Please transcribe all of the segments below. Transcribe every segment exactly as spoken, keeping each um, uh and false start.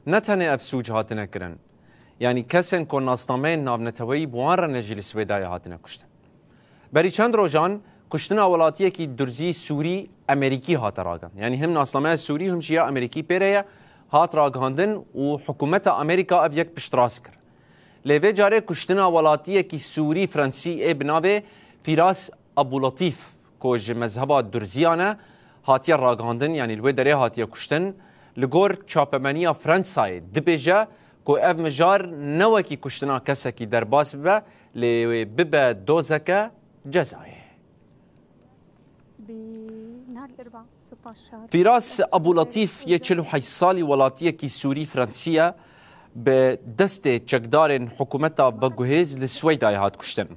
Ne tenê ev sûc hatine kirin, yanî kesên ku nasnameyên navneteweyî bi wan re ne jî li Swêdayê hatine kuştin. Berî çend rojan kuştina welatiyekî durzî Sûrî Amerîkî hate ragihandin. Yanî him nasnameya Sûrî him jî ya Amerîkî pê re ye, hat ragihandin û hikûmeta Amerîka ev yek piştrast kir. Lê vê carê kuştina welatiyekî Sûrî Frensî ê bi navê Fîras Abûlatîf ku ji mezheba Durziyan e, hatiye ragihandin, yanî li wê derê hatiye kuştin. Li gor çapemeniya Frensayê dibêje ku ev mijar ne wekî kuştina kesekî derbas bibe, lê wê bibe dozeke cezayê. Fîras Abûlatîf yê çil û heşt salî welatiyekî Sûrî Frensî ye, bi destê çekdarên hikûmeta veguhêz li Swêdayê hat kuştin.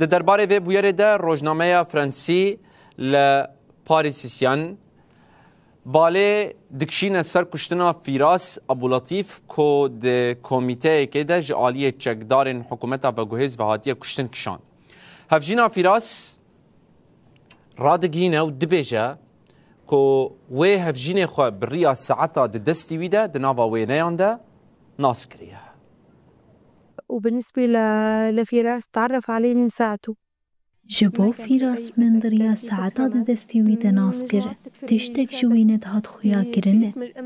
Di derbarê vê bûyerê de rojnameya Frensî Le Parisien balê dikişîne ser kuştina Fîras Abûlatîf ku di komîteyekê de ji aliyê çekdarên hikûmeta veguhêz ve hatiye kuştin kişand. Hevjîna Fîras radigihîne û dibêje ku wê hevjînê xwe bi riya saeta di destî wî de di nava wêneyan de nas kiriye. وبالنسبة ل- لفراس تعرف عليه من ساعته. Ji bo Fîras min di riya saeta di destî wî de nas kir. Tiştek ji wî nedihat xuya kirin.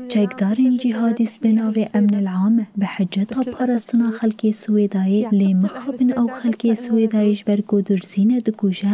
Çekdarên cîhadîst bi navê Emnil Am bi hiceta parastina xelkê Swêdayê lê mixabin ew xelkê Swêdayê ji ber ku durzî ne dikuje.